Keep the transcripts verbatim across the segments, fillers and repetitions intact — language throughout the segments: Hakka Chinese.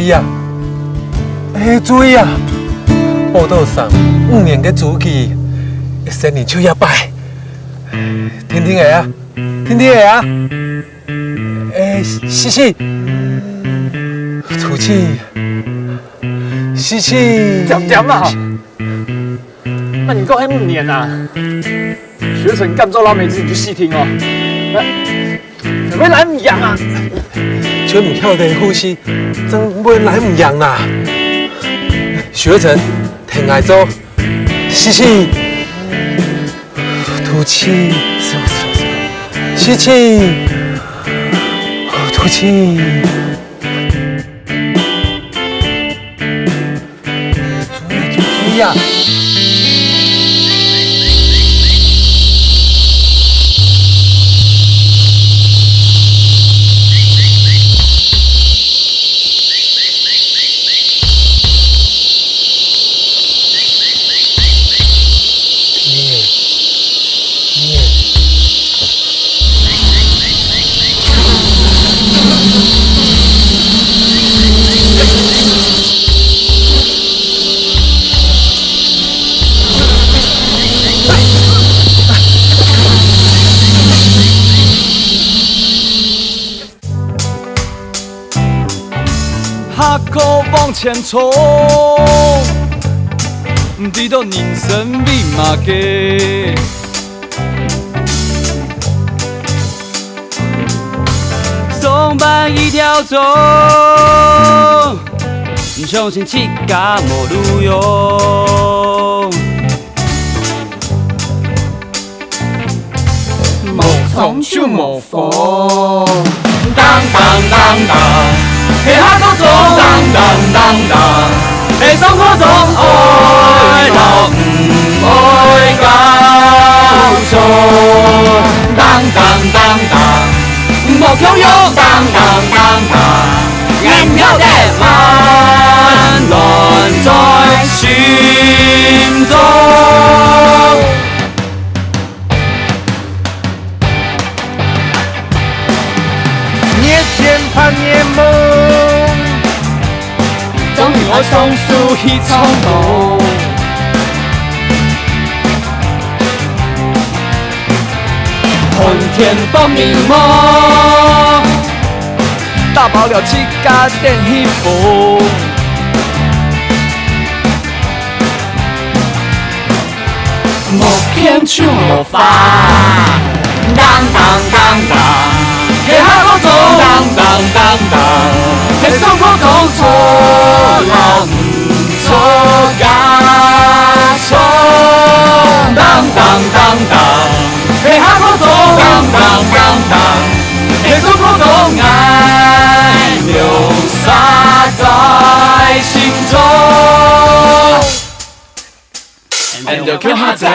呀，哎，注意啊！報到生五年个週期，一生人就一擺。定定仔啊，定定仔啊！哎，吸氣，吐氣，吸氣。恬恬啊！那你到底五年啊？學成敢做老妹子你就細聽哦。 會來毋贏啊！全毋曉得呼吸，正會來毋贏啦！學成，聽𠊎做，吸氣，吐氣，吸氣，吐氣。 注意啊！下課往前衝，毋知道人生為麼个。上班一條鐘，毋相信自家無路用。 無風就無風。噹噹噹噹，係下課鐘。噹噹噹噹，係上課鐘。愛老毋愛教錯。噹噹噹噹，莫共樣。噹噹噹噹，𠊎毋曉得，萬亂在心中。 日天盼夜夢，終於愛上手去唱歌。寒天放眠夢，打包了自家等幸福。 莫騙手無法。噹噹噹噹，係下課鐘。噹噹噹噹，係上課鐘。錯老毋錯教錯。噹噹噹噹，係下課鐘。噹噹噹噹，係上課鐘。𠊎留煞在心中。 𠊎兜共下走。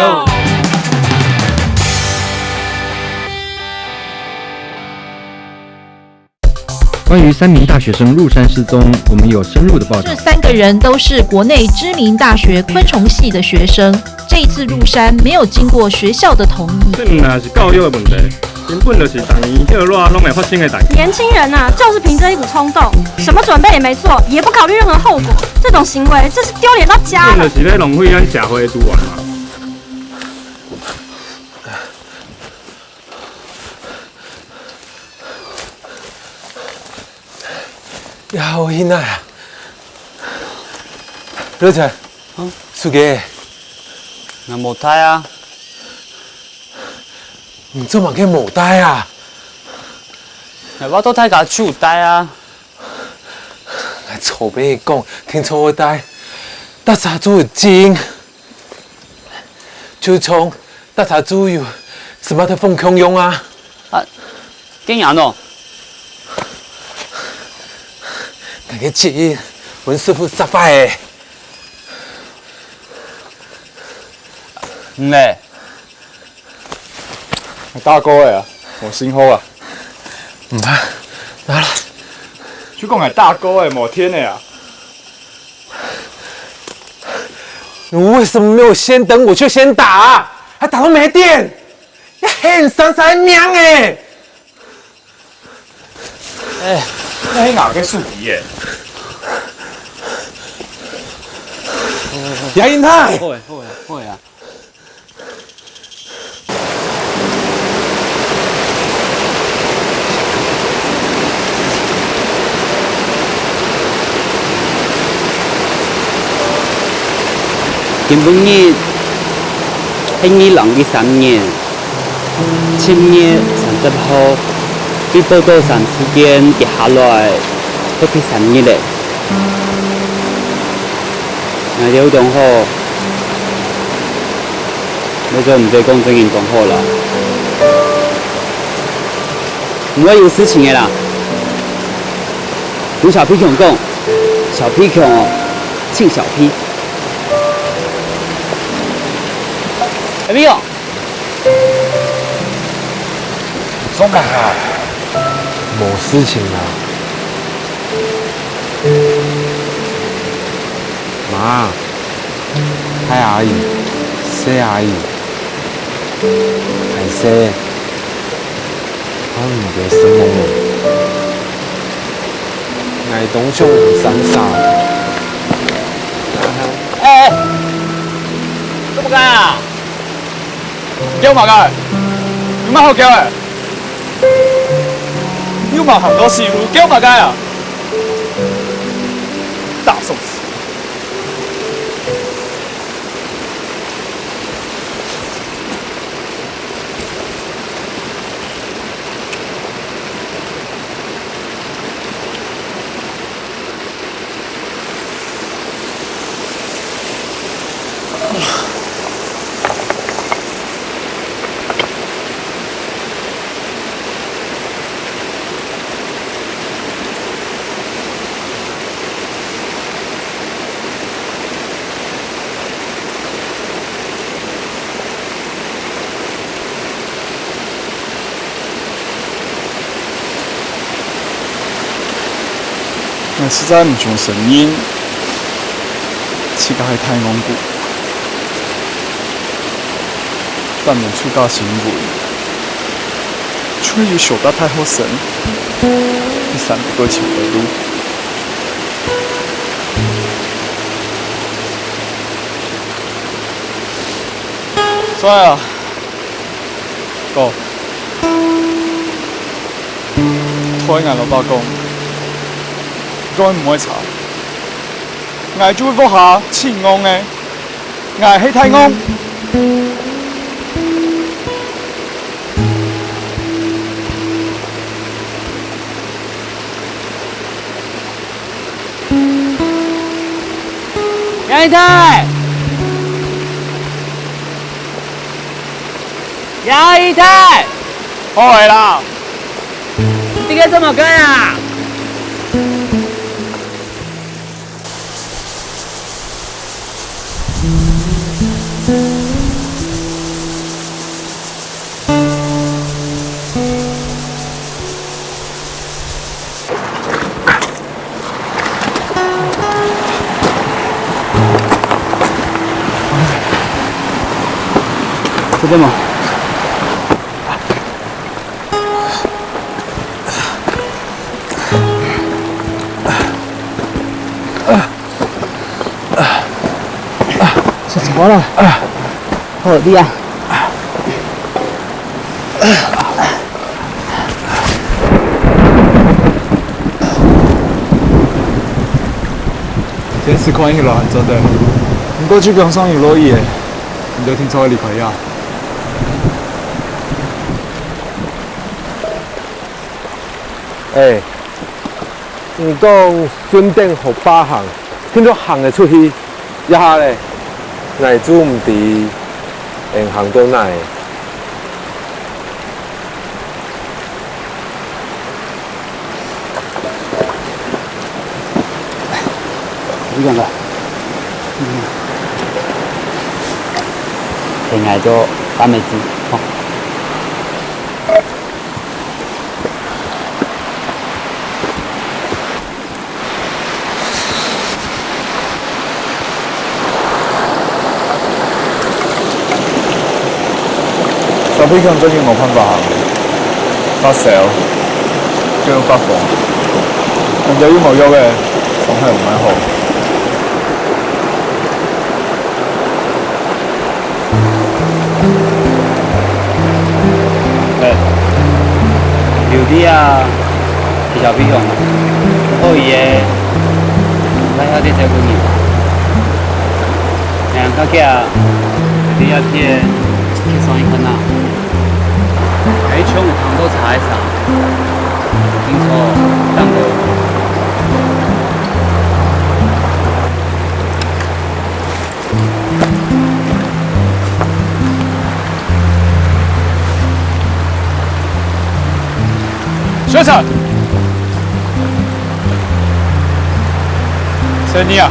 關於三名大學生入山失蹤，我們有深入的報導。這三個人都是國內知名大學昆蟲系的學生，這一次入山沒有經過學校的同意。這毋但是教育的問題， 根本就是逐年歇熱攏會發生的代誌。年輕人啊，就是憑著一股衝動，什麼準備也沒做，也不考慮任何後果，這種行為真是丟臉到家了。根本就是咧浪費咱社會的資源嘛。也好運啊！熱成，手機。𠊎無帶啊。 你做麼个無帶啊？𠊎話到大家就帶啊。𠊎早晡講，定著愛帶，大家就有精。就像大家就有smartphone共樣啊。啊，恁樣哦。𠊎个基因分師傅煞壞咧。嗯咧。 大哥个啊，無信號啊。毋怕，拿來。就講𠊎大哥个，無電个啊。你為什麼沒有先等我就先打啊？還打到沒電，也很傷傷命欸！ 欸，該係𠊎个手機欸。楊英泰！好誒，好誒，好誒啊！ 今晡日係二零一三年七月三十號，對寶島三事件跌下來，係第三日咧。𠊎兜當好，愛做毋得講正經當好啦。毋會有事情个啦。同小皮強講，小皮強哦，盡小皮。小皮強， 做麼个？無事情啊。媽，大阿姨、細阿姨，還細，看你兜失望了。𠊎當想你三儕。哎，哎，做麼个啊？ 噭麼个？有麼好噭个？又無行到死路，噭麼个啊？打手死！ 𠊎實在毋想承認，自家係大戇牯。但係自家身份，就係有小學大學生，你三步都尋毋到路。 所以啊，哥，同𠊎老爸講，𠊎毋會差，𠊎就會活下盡戇个，𠊎係大戇。 楊姨太！楊姨太！好个啦！你在該做麼个啊？ 這邊嘛。 小心啊！好，你啊。天時看起來還做得，毋過就講上有落雨誒，你兜定著愛離開呀。 欸，你講順等河壩行，定著行得出去，這下咧，𠊎就毋知愛行到哪。你看看，你看，現在就半妹子，吼。 小皮強最近無辦法行，發燒，又有發瘋，人家又無藥个，狀態毋會好。你啊，去小飛熊，毋好去个，毋太曉得照顧人。人較遽，你啊，去个，去上一看啊。還像有聽到茶个聲，聽錯，聽到。學長，是你啊？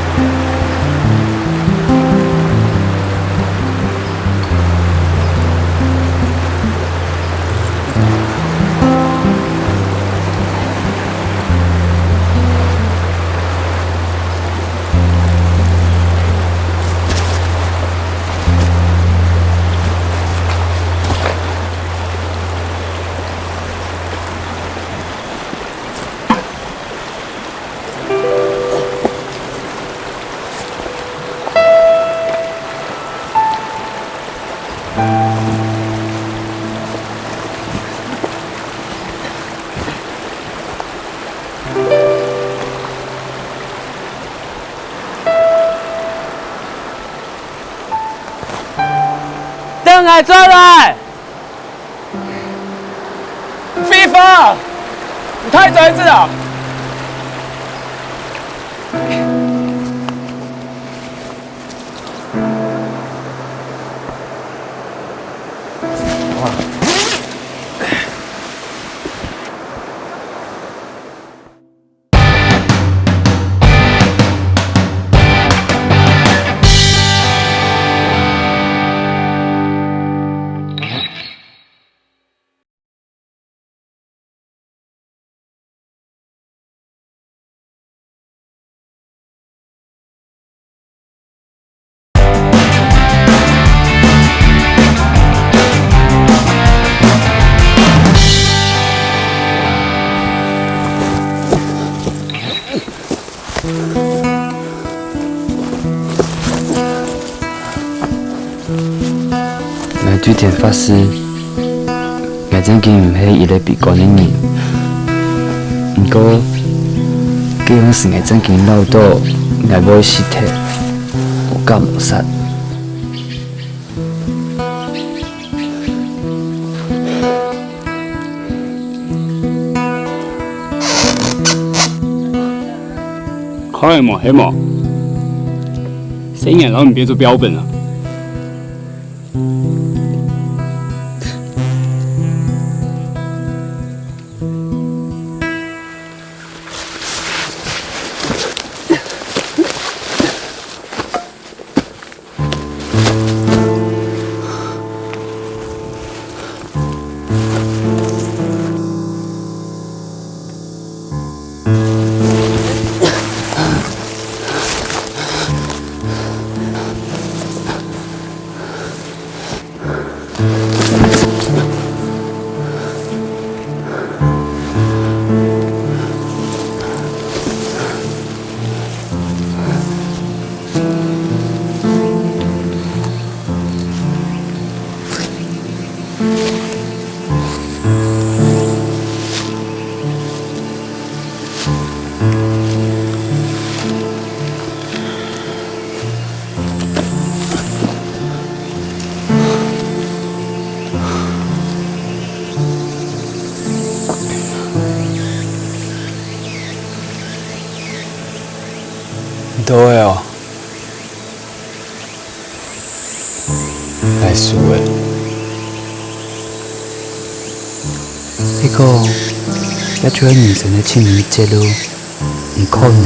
等𠊎轉來！ 飛佛，你太宰治啊！𠊎對天發誓，𠊎正經毋係一個悲觀个人。毋過，該央時𠊎正經恅著，𠊎會死忒，無結無煞。 看有無，係無？細人摎你變做標本啊！ 你到位哦。 來輸了。你講，這就係人生个盡尾一節路，你可能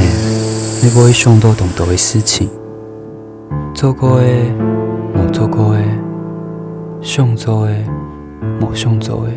你會想到當多个事情，做過个，無做過个，想做个，無想做个。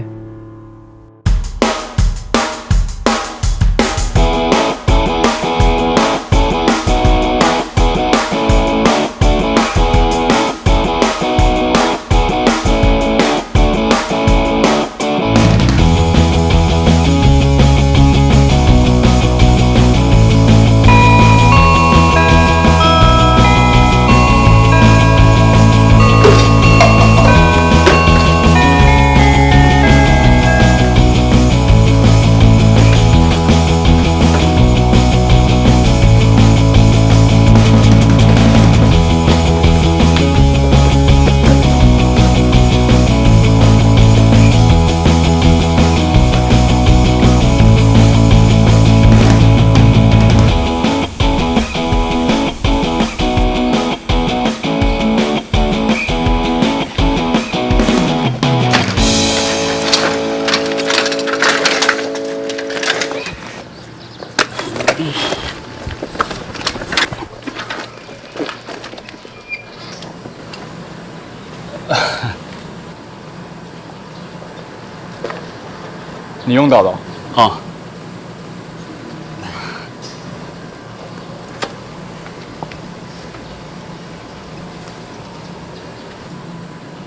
你用到了？好。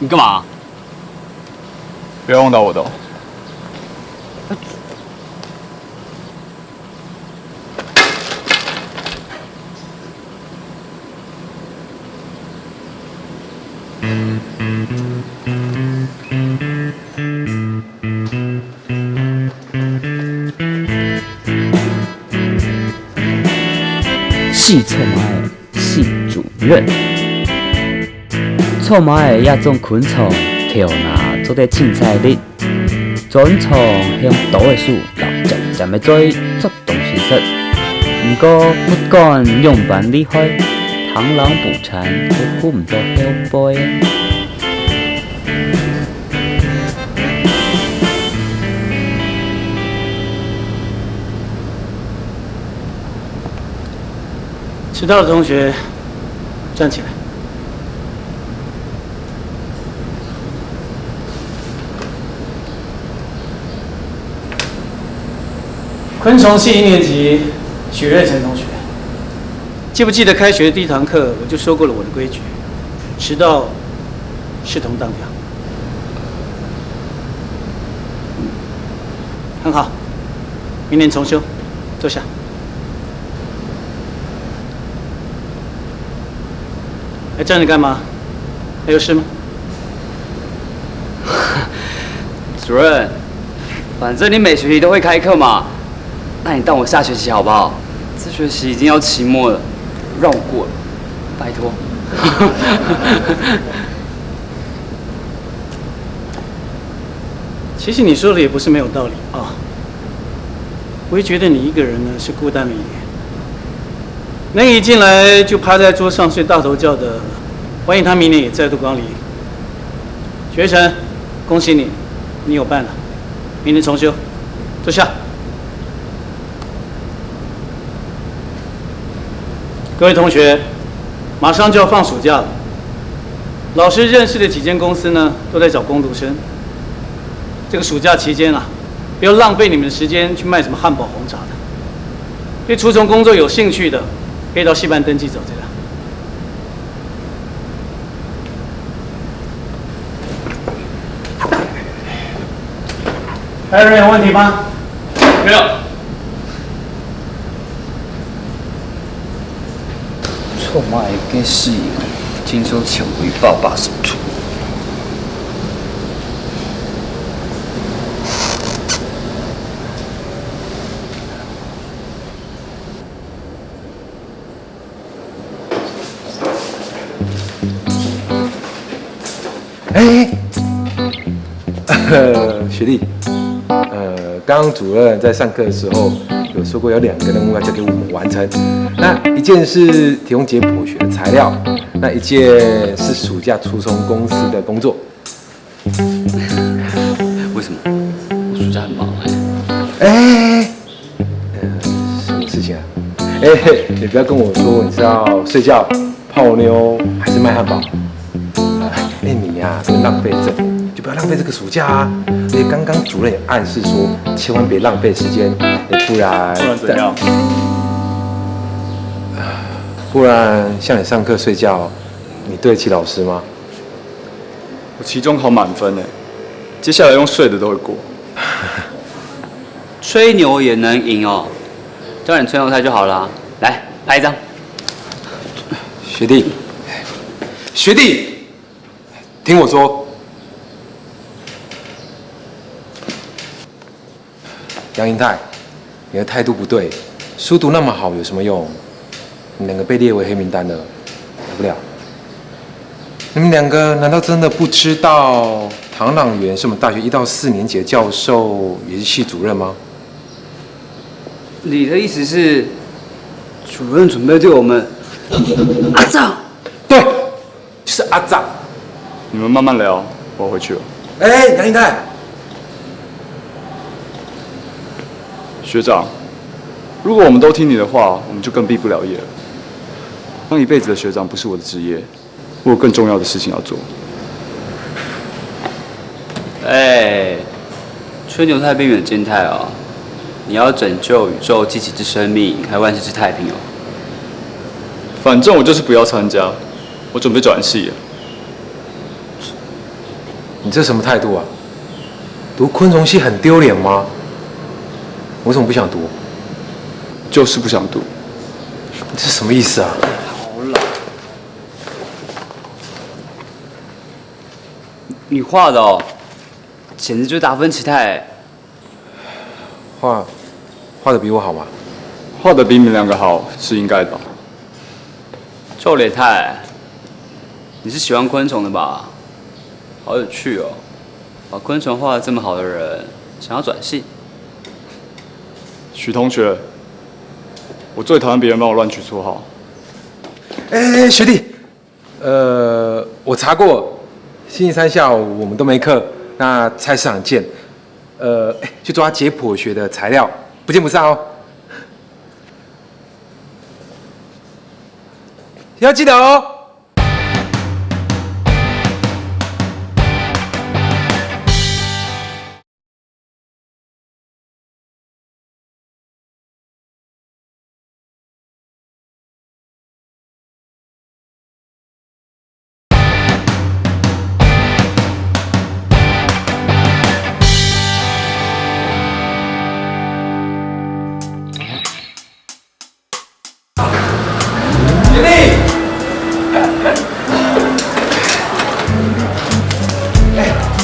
你干嘛？不要用到我的哦。 死臭螟个，死主任。臭螟个這種昆蟲，頭那做得清采个，專長向多个樹摎尖尖个嘴捉東西食。毋過不管仰般厲害，螳螂捕蟬都顧毋到後背。 遲到的同學，站起來。昆虫系一年級，许瑞成同學。 记不记得开学第一堂课我就说过了我的规矩，迟到视同当掉。很好，明年重修，坐下。还站着干嘛？还有事吗？主任，反正你每学期都会开课嘛，那你当我下学期好不好？这学期已经要期末了，让我过了，拜托。其实你说的也不是没有道理啊，我也觉得你一个人呢是孤单了一点。能一进来就趴在桌上睡大头觉的，欢迎他明年也再度光临。学成，恭喜你，你有办了，明年重修，坐下。 各位同学，马上就要放暑假了，老师认识的几间公司呢，都在找工读生。这个暑假期间啊，不要浪费你们的时间去卖什么汉堡红茶的。对除虫工作有兴趣的，可以到系办登记找资料。 还有人有问题吗？没有。臭螟个死，听说抢回爸爸手中。 哎，学弟，呃，刚刚主任在上课的时候有说过，有两个任务要交给我们完成。那一件是提供解剖学的材料，那一件是暑假除虫公司的工作。为什么？我暑假很忙哎。哎，呃，什么事情啊？哎，你不要跟我说你是要睡觉、泡妞还是卖汉堡。哎，你呀，这个浪费症，就不要浪费这个暑假啊！而且刚刚主任也暗示说，千万别浪费时间，哎，不然不然怎样？不然像你上课睡觉，你对得起老师吗？我期中考满分哎，接下来用睡的都会过。吹牛也能赢哦，教你吹牛菜就好了。来，拍一张。学弟，学弟，听我说。 杨英泰，你的态度不对，书读那么好有什么用？你两个被列为黑名单了，来不了。你们两个难道真的不知道唐朗元是我们大学一到四年级的教授，也是系主任吗？你的意思是，主任准备对我们？阿丈，对， 就是阿丈。你们慢慢聊，我要回去了。哎，杨英泰，学长，如果我们都听你的话，我们就更毕不了业了。当一辈子的学长不是我的职业，我有更重要的事情要做。哎，吹牛太冰，远见太哦。你要拯救宇宙积极之生命，还有万世之太平哦。反正我就是不要参加，我准备转系了。你这什么态度啊？读昆虫系很丢脸吗？我怎么不想读？就是不想读。这什么意思啊？好了，你画的哦，简直就是达芬奇太。画画的比我好吗？画的比你们两个好是应该的。臭脸太，你是喜欢昆虫的吧？好有趣哦，把昆虫画的这么好的人，想要转系？许同学，我最讨厌别人帮我乱取绰号。哎，学弟，呃，我查过，星期三下午我们都没课，那菜市场见。呃，哎，去抓解剖学的材料，不见不散哦。要记得哦。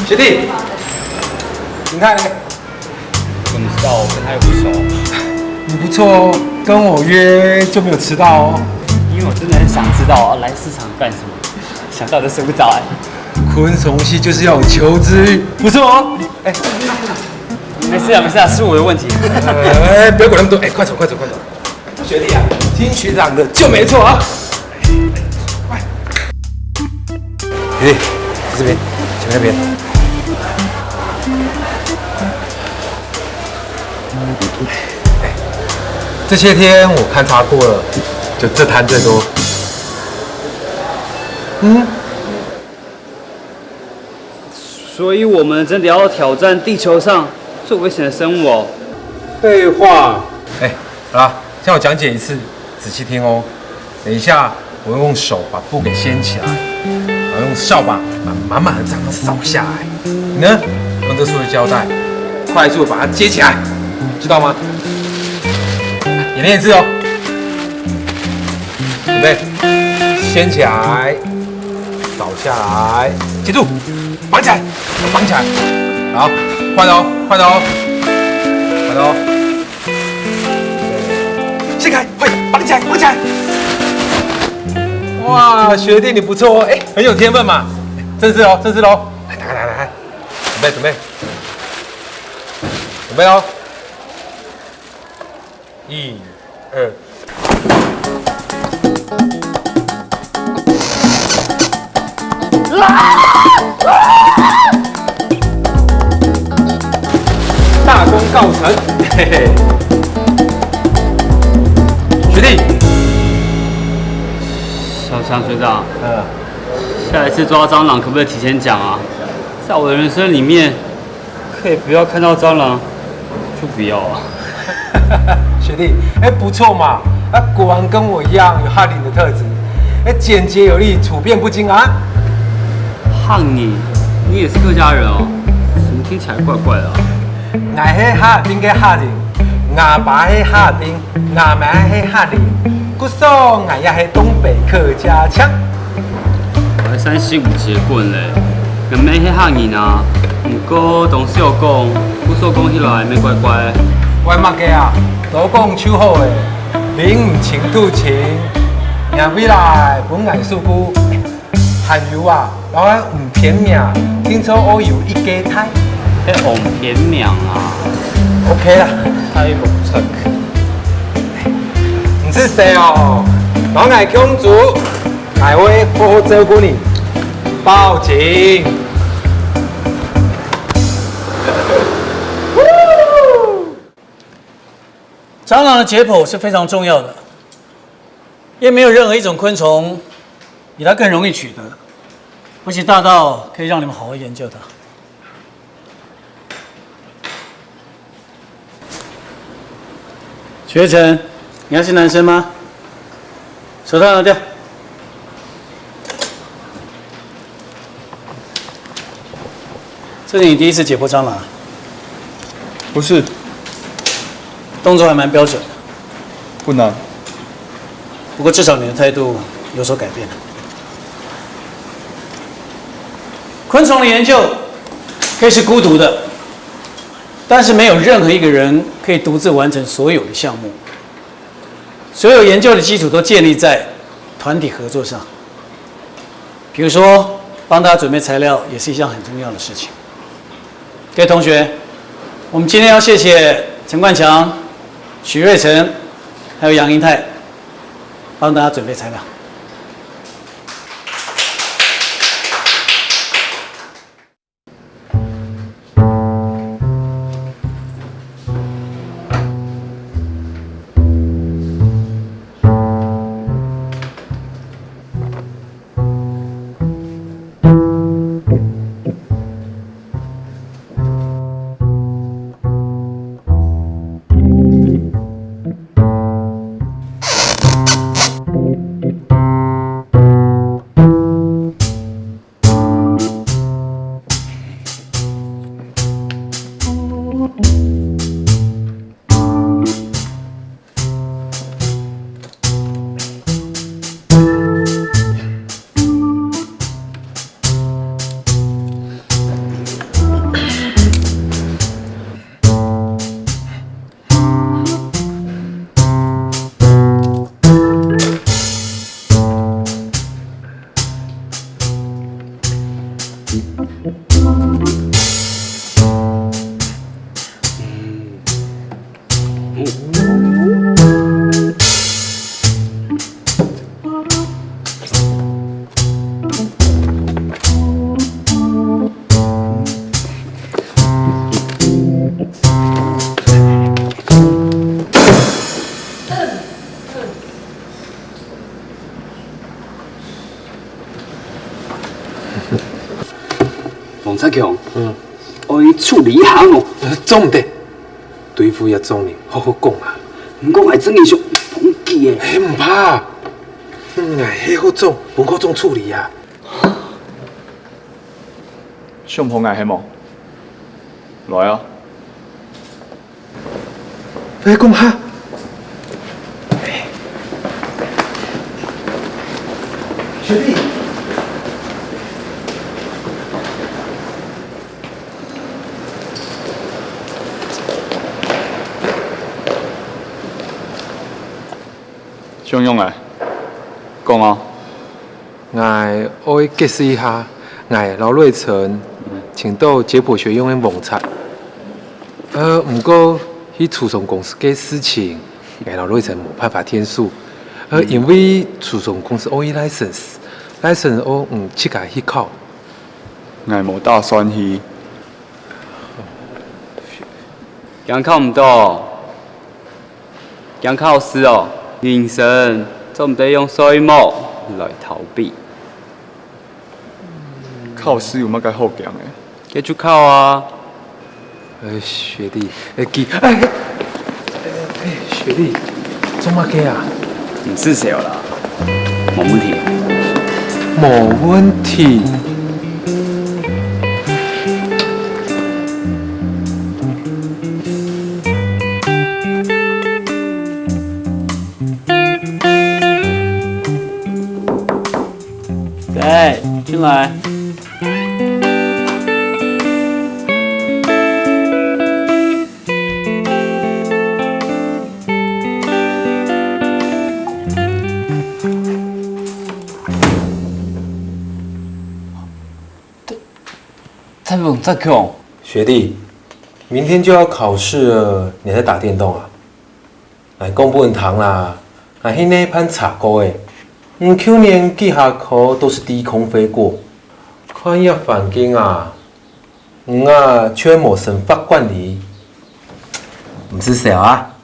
学弟，你看呢？怎么知道？我跟他又不熟。你不错哦，跟我约就没有迟到哦。因为我真的很想知道，来市场干什么？想到都睡不着哎。昆虫系就是要有求知欲，不错哦。哎，没事啊，没事啊，是我的问题。哎，不要管那么多，哎，快走，快走，快走。学弟啊，听学长的就没错啊。快，学弟，这边，前面那边。这些天我勘察过了，就这摊最多。嗯，所以我们真的要挑战地球上最危险的生物哦。废话。哎，好啦，向我讲解一次，仔细听哦。等一下，我会用手把布给掀起来，然后用扫把把满满的蟑螂扫下来。你呢，用这塑料胶带快速把它接起来，知道吗？演练一次哦。准备，掀起来，扫下来，接住，绑起来，绑起来。好，换哦，换哦，换哦。掀开，快点，绑起来，绑起来。哇，学弟你不错哦，哎，很有天分嘛。正式哦，正式喽。来，来，来，来，准备，准备，准备哦。一、二。大功告成，嘿嘿。学弟，小强学长，嗯，下一次抓蟑螂可不可以提前讲啊？在我的人生里面，可以不要看到蟑螂，就不要啊。学弟，哎，不错嘛，啊，果然跟我一样有哈林的特质，哎，简洁有力，处变不惊啊。哈林，你也是客家人哦？怎么听起来怪怪的啊？我是哈尔滨个哈林，我爸是哈尔滨，我妈是哈林，故所我也是东北客家腔。我是山西武节棍嘞，我们是哈人啊，不过当时有讲，故所讲起来没怪怪。我么个啊，多讲就好诶，人毋清土清，若未來本來事故。 還有啊，老人毋偏名，聽說我有一个太。係王偏名啊。 OK 啦，太無出。你係誰哦？老人公主，𠊎會好好照顧你。報警。蟑螂的解剖是非常重要的，因为没有任何一种昆虫比它更容易取得，而且大到可以让你们好好研究它。学成，你要是男生吗？手套拿掉。这是你第一次解剖蟑螂啊？不是。动作还蛮标准的。不难。不过至少你的态度有所改变。昆虫的研究可以是孤独的，但是没有任何一个人可以独自完成所有的项目。所有研究的基础都建立在团体合作上。比如说，帮大家准备材料也是一项很重要的事情。各位同学，我们今天要谢谢陈冠强、许瑞成，还有杨英泰，帮大家准备材料。王澤強，嗯。愛處理一下哦。呃，做毋得。對付這種人，好好講啊。毋過𠊎真个想幫佢誒。嘿，毋怕。嗯，𠊎係好做，分好做處理啊。想幫𠊎係無？來啊！ 來講下。學弟。想仰仔？講啊。 𠊎愛解釋一下，𠊎摎瑞成尋到解剖學院个網站。呃，毋過去除蟲公司个事情，𠊎摎瑞成無辦法𢯭手。呃，因為除蟲公司愛license，license愛你自家去考。𠊎無打算去。 驚考毋到，驚考試哦，人生做毋得用睡目來逃避。考試有麼个好驚个？該就考啊！哎，學弟，哎，佢，哎，哎，哎，學弟，做麼个啊？毋使愁啦，無問題。無問題。 來，進來。 大王澤強。學弟，明天就要考試了，你還在打電動啊？𠊎講分你聽啦，𠊎去哪班查過个，你舊年幾下科都是低空飛過。看這環境啊， 你啊，全無生活管理。毋使愁啊，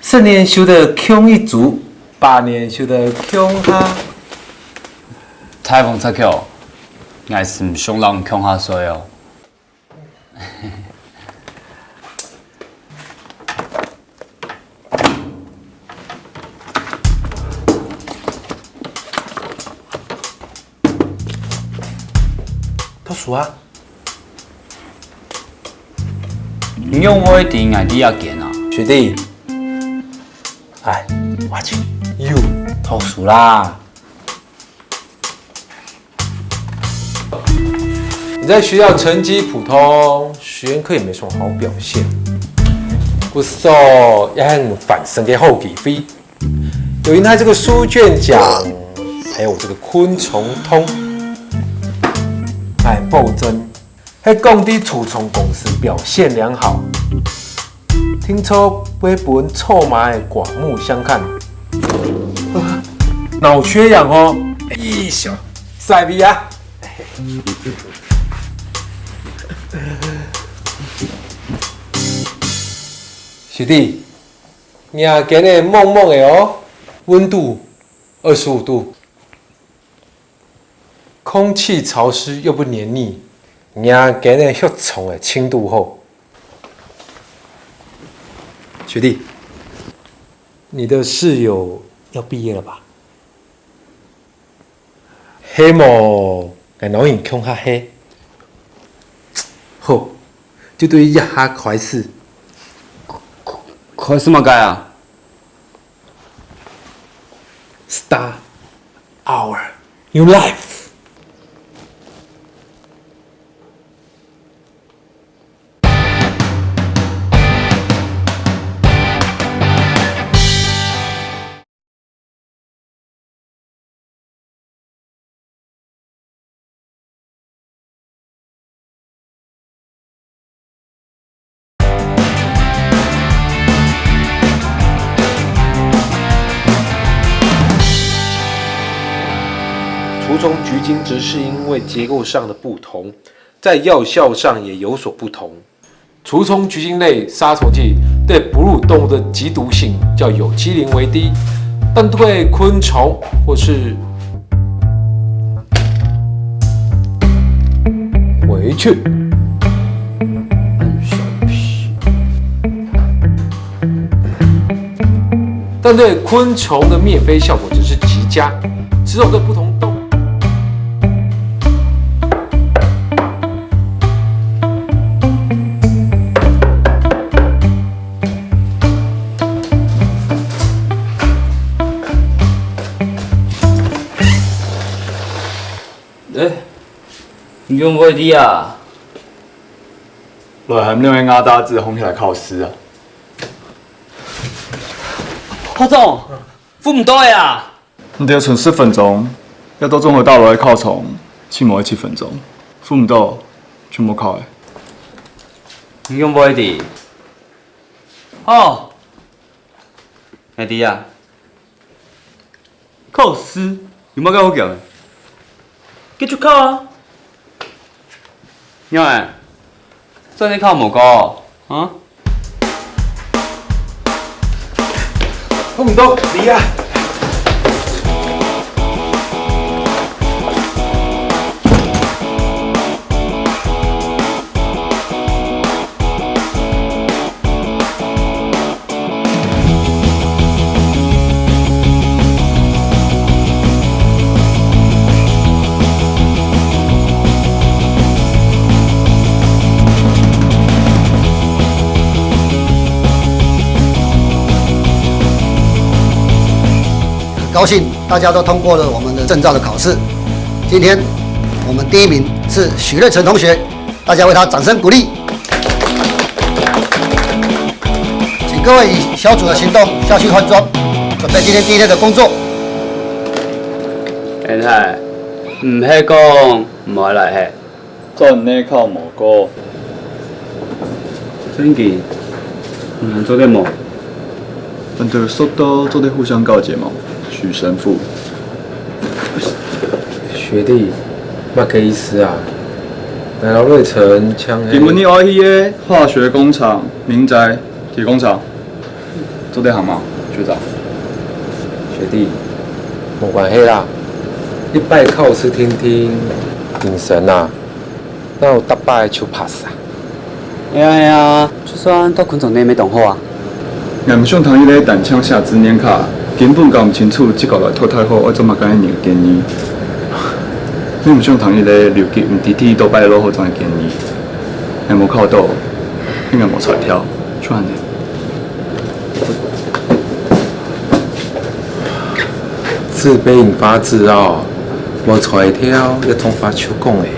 十年修得共一組，百年修得共下。大王澤強，𠊎係毋想摎你共下睡哦。讀書啊。你仰會知𠊎在這間啊？學弟，哎，我去，有讀書啦。你在學校成績普通，實驗課也沒什麼好表現。不過，也很反省个好機會。 有贏在這個書卷獎，還有這個昆蟲通。哎，保證，係講在除蟲公司表現良好，聽說會分草蜢个刮目相看。腦缺氧哦，哎呀，塞鼻啊！學弟， 若間个濛濛个哦，溫度二十五度，空氣潮濕又不黏膩，若間个血蟲个清度好。學弟，你的室友要畢業了吧？ 係無，𠊎摎你共下係。好，就對這下開始。開始麼个啊？Start our new life。 除虫菊精则是因為結構上的不同，在藥效上也有所不同。除虫菊精類殺蟲劑對哺乳動物的極毒性較有機磷為低，但對昆蟲或是 回去。但對昆虫的滅飛效果則是極佳，只有對不同动物。 欸，你仰會知啊？來喊兩个亞大子紅起來考試啊！學長，赴毋著啊！你兜賰十分鐘，愛到綜合大樓个考場，淨無七分鐘，赴毋著就莫考了。你仰會知？哦，𠊎知啊。 考試有麼个好驚个？繼續考啊！仰仔，轉去考無過啊？赴毋著，你啊！ 很高興大家都通過了我們的證照的考試。今天我們第一名是許瑞成同學， 大家為他掌聲鼓勵。請各位以小組的行動下去換裝，準備今天第一天的工作。恩海，毋係講毋愛來係？轉去考無過。正經，你還做得無？ 恁多速度做得互相告解無？許神父。學弟，麼个意思啊？𠊎摎瑞成像係今晡日愛去个化學工廠、民宅、鐵工廠，做得行嗎，學長？學弟，無關係啦，一擺考試定定，人生啊， 哪有逐擺就pass啊？係啊係啊，就算到昆蟲內面當好啊。𠊎毋想聽一個單淨寫字念卡，根本搞毋清楚接下來讀大學愛做麼个个人个建議。你毋想聽一個留級毋知第幾擺落雨狀个建議，𠊎無考著，應該無彩票，就恁呢。自卑引發自傲，無彩票，一通發就講欸。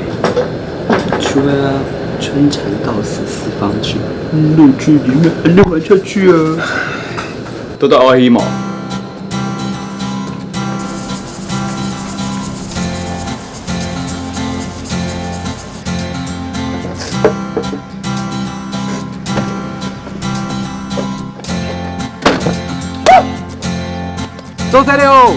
就係啊，春蠶到死絲方尽，嗯，日劇裡面還能玩下去啊。都到阿姨嘛。 做事了！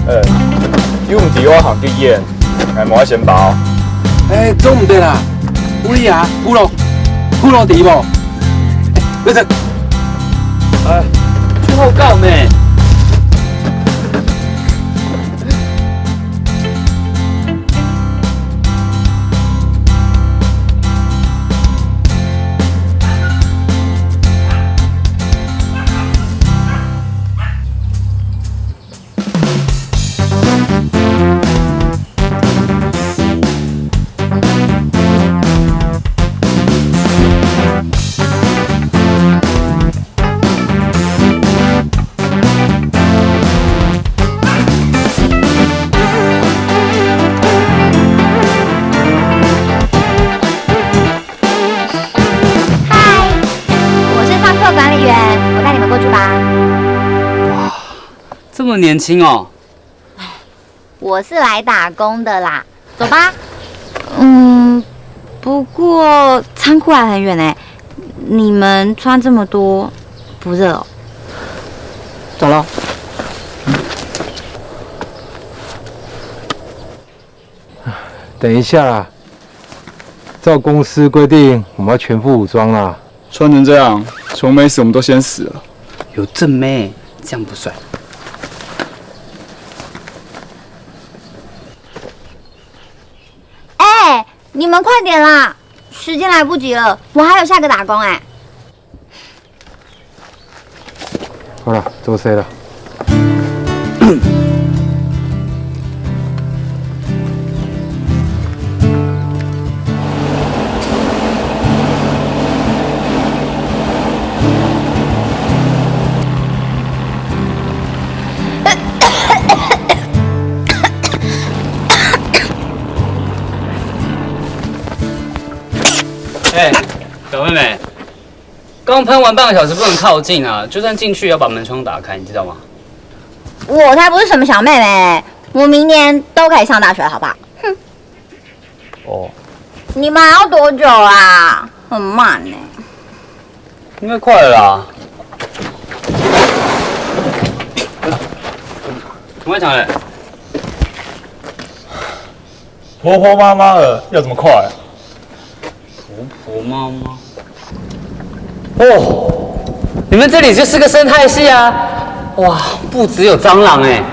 呃，有毋知我行幾遠，𠊎無愛先包。哎，做毋得啦！烏里啊，胡羅，胡羅知無？你這，哎，就好搞咩？ 嗨，我是上課管理员，我带你们过去吧。哇，这么年轻哦！我是来打工的啦，走吧。嗯，不过仓库还很远哎，你们穿这么多，不热哦？走喽。等一下啦， 照公司规定，我们要全副武装啦。穿成这样，从没死我们都先死了。有正妹，这样不帅。哎，你们快点啦，时间来不及了，我还有下个打工哎。 好了，做事了。哎，小妹妹， 刚喷完半个小时不能靠近啊，就算进去也要把门窗打开，你知道吗？我才不是什么小妹妹，我明年都可以上大学了，好不好？哼。哦。你们还要多久啊？很慢呢。应该快了啦。怎么讲嘞？婆婆妈妈了，要怎么快？ 婆婆妈妈。哦，你们这里就是个生态系啊！哇，不只有蟑螂哎。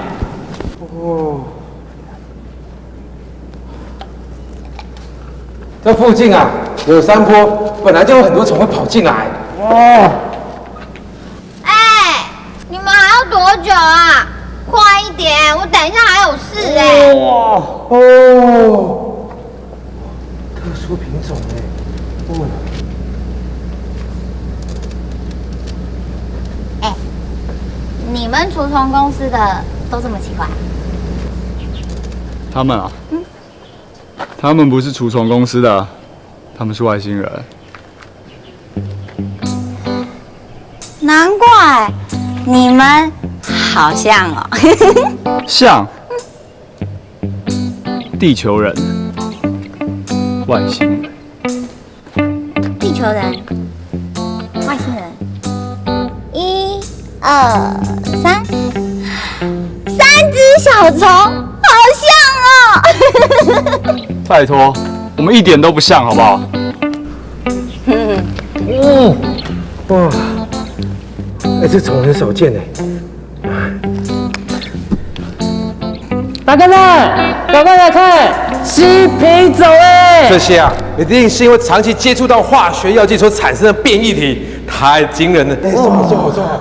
哦，这附近啊，有山坡，本来就有很多虫会跑进来。哦。 哎，你们还要多久啊？快一点，我等一下还有事哎。哇，哦，特殊品种哎，哦。哎，你们除虫公司的都这么奇怪？他们啊，嗯。他们不是除虫公司的，他们是外星人。 难怪你们好像哦。像地球人、外星人。地球人、外星人，一、二、三，三只小虫，好像哦。拜托，我们一点都不像，好不好？ 哦，哇，哎，这种很少见哎。大哥呢？大哥来看，吸皮走哎！这些啊，一定是因为长期接触到化学药剂所产生的变异体，太惊人了。哎，是啊，是啊，是啊。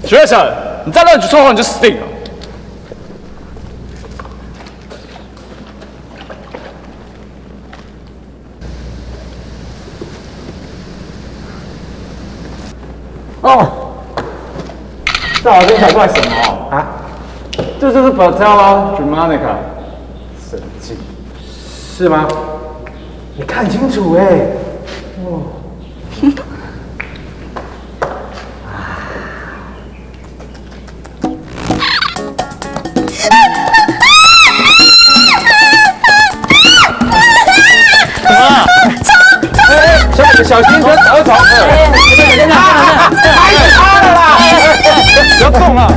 学生，你再乱举错话，你就死定了。 哦，大老师想过来什么啊？这就是 Patella germanica，神经，是吗？你看清楚哎、哦。小心，不要踩到床。哎，太大了啦！不要动啊！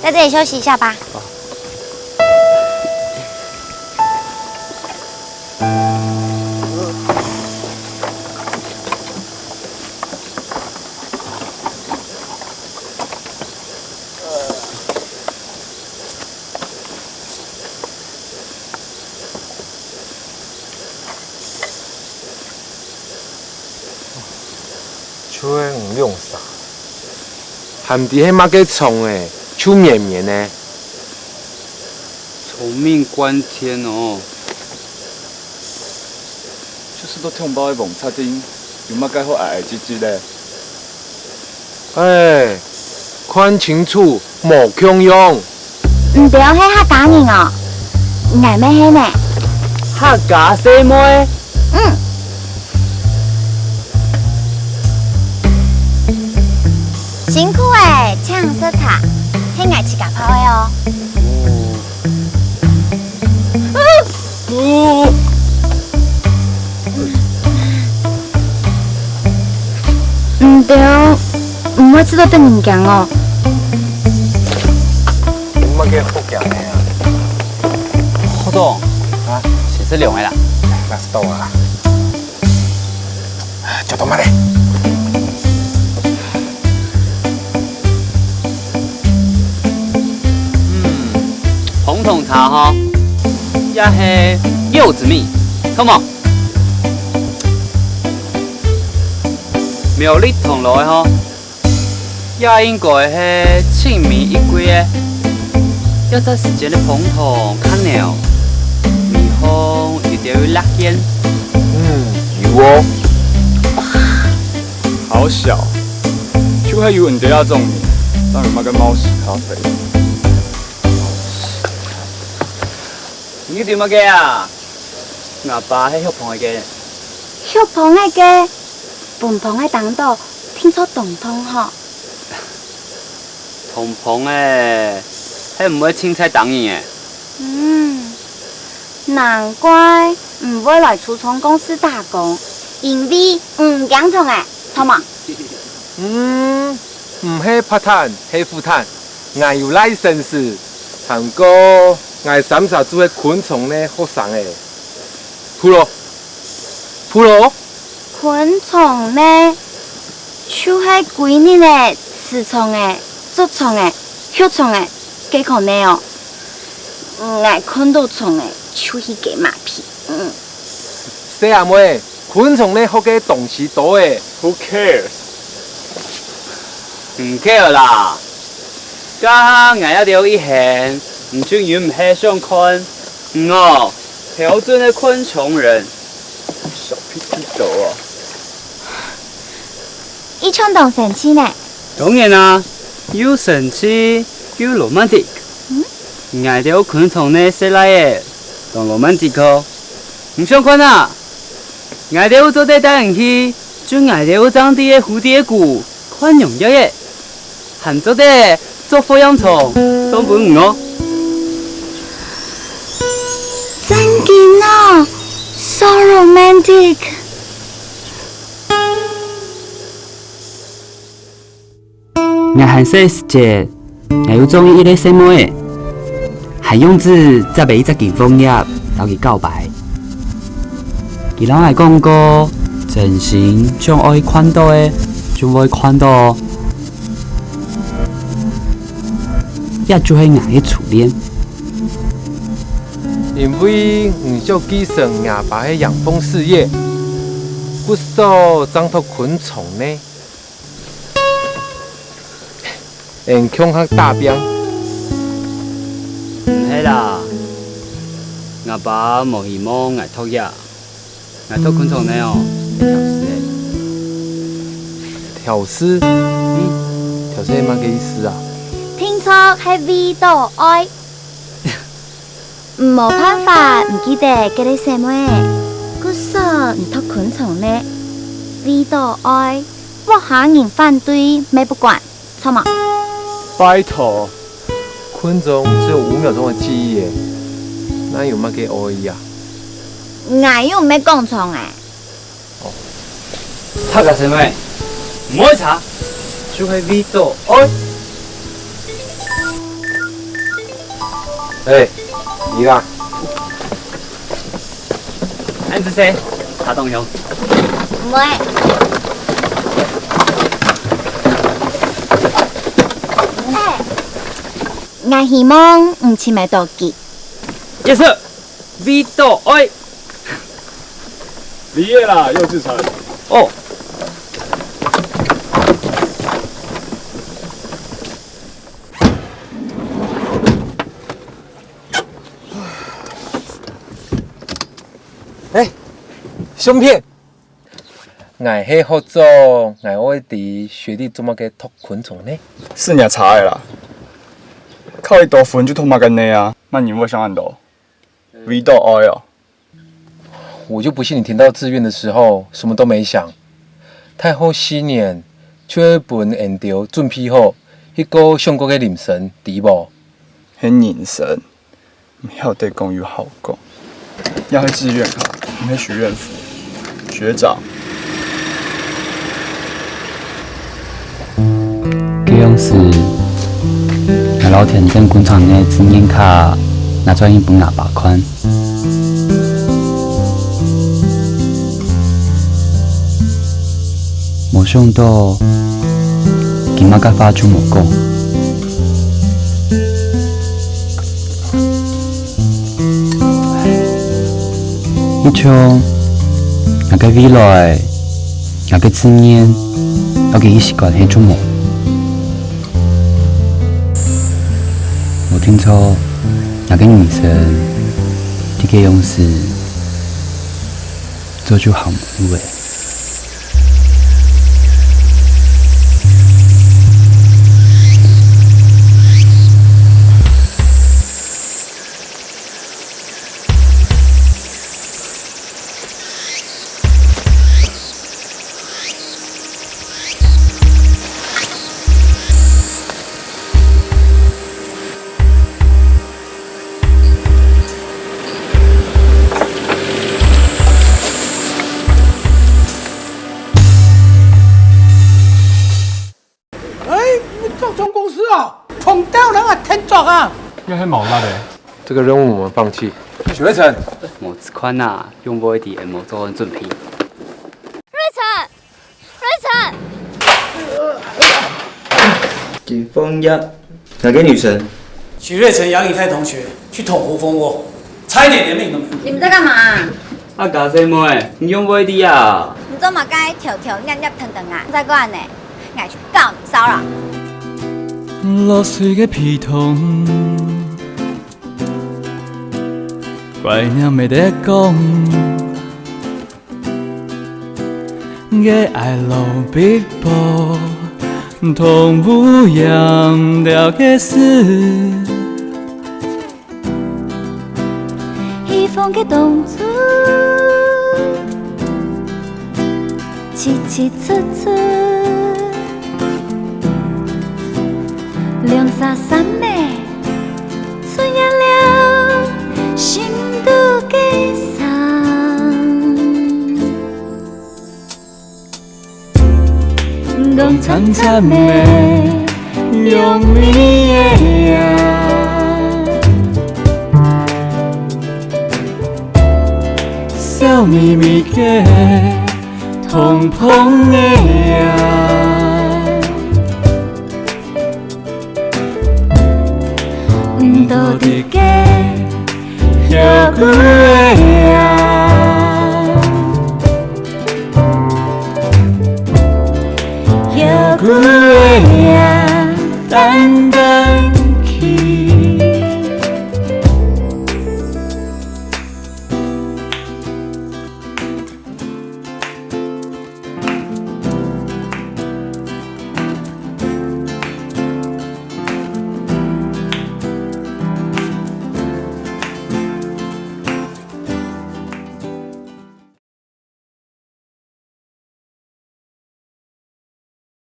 在这里休息一下吧。就係毋用啥，還毋知係麼个蟲仔，就綿綿呢。蟲命關天哦。就係都聽毋到个黃賊丁，有麼个好矮矮唧唧个？哎，看清楚，無共樣。 毋對，係客家人哦。𠊎乜係呢。客家細妹？嗯。辛苦欸，請食茶，係𠊎自家泡个哦。 毋對，毋會試著得人驚哦。有麼个好驚个啊？學長，啊？先食涼个啦。那是到啊。 就到嘛咧。嗯，紅桶茶吼，也係柚子蜜，著無？苗栗銅鑼个吼， 也應該係清味一歸个。這隻時節个紅桶較濃，味緒有兜有辣芫。嗯，有哦。好小，就係有你兜這種人，當然麼个貓屎咖啡。你啉麼个啊？吾爸係畜蜂仔个。畜蜂仔个？ 分蜂仔叮著，定著當痛吼。通風个，係毋會清採當然个。嗯，難怪毋會來初創公司打工，因為毋驚蟲仔，著無？嗯，毋係part time，係full time。𠊎有license，還過𠊎三儕就係昆蟲个學生仔。Pro，Pro。 昆蟲呢，就係歸日仔，食蟲仔、捉蟲仔、畜蟲仔，該款呢哦。𠊎看著蟲仔，就去雞嫲皮。嗯。細阿妹，昆蟲呢學个東西多欸。Who cares？毋care啦，該下𠊎兜一行，你就忍毋核相看。你哦，標準个昆蟲人。 小屁屁狗啊！一種當生趣呢。當然啊，又生趣又romantic。嗯？𠊎兜昆蟲呢，細賴仔，當romantic哦。你想看啊？𠊎兜做得帶你去，就𠊎兜正知个蝴蝶谷，看濃烈个。 還做得做火焰蟲，送分你哦。正經哦，so romantic。𠊎還細時節，𠊎有中意一個細妹仔，還用紙摺了一隻金鳳葉，摎佢告白。佢摎𠊎講過，真心將愛看著个，會看到，這就係𠊎个初戀。因為你想繼承若爸个養蜂事業，故所正擇昆蟲呢。 𠊎共下打拚。毋係啦，吾爸無希望𠊎擇這，𠊎擇昆蟲呢哦，係挑事个。挑事？嗯。挑事係麼个意思啊？定著係為著愛。 無辦法毋記得該个細妹，故所你擇昆蟲呢，為著愛，屋下人反對乜不管，著無？拜託，昆蟲只有五秒鐘的記憶耶，哪有麼个愛意啊？𠊎又毋係講蟲仔。 讀啊，細妹，毋好查，就係為著愛。哎，你啦。恁仔細，查當凶。毋會。哎，𠊎希望你尋得著佢。Yes sir。 為著愛。畢業啦，幼稚園。哦。哎，相片。𠊎係學長，𠊎愛知學弟做麼个擇昆蟲呢？係若差个啦，考幾多分就擇麼个呢啊，麼人會想恁多？ 為著愛哦。我就不信你填到志願的時候什麼都沒想。大學四年就會分𠊎兜準備好一個想過个人生，知無？係人生，毋曉得講有好講。這係志願卡，毋係許願符。學長。 該央時，𠊎摎田間工廠个志願卡拿轉去分吾爸看。無想到，佢麼个話就無講。一像，𠊎个未來， 𠊎个志願，摎佢一息關係就無。無定著，𠊎个人生，在該央時，早就行毋落了。 哎，你做總公司啊？碰到人啊，天作啊！這係無力个。這個任務我們放棄。許瑞成，無這款啊，用不會的，無做好準備。瑞成，瑞成！金鳳葉，哪個女生？許瑞成、楊以太同學去捅胡蜂窩，差一點連命都沒有。你們在幹嘛啊？啊，家細妹，你用不會的啊？你做麼个挑挑捏捏等等啊？再過恁呢？ 𠊎就搞你燒了。落水个被動，怪念會得講。个愛落碧波，同烏煙了个事。 起風个動作，七七出出，兩儕三妹出現了，心肚个傷。 講慘慘个，用力个呀。笑眯眯个，痛痛个呀。到底个，有苦的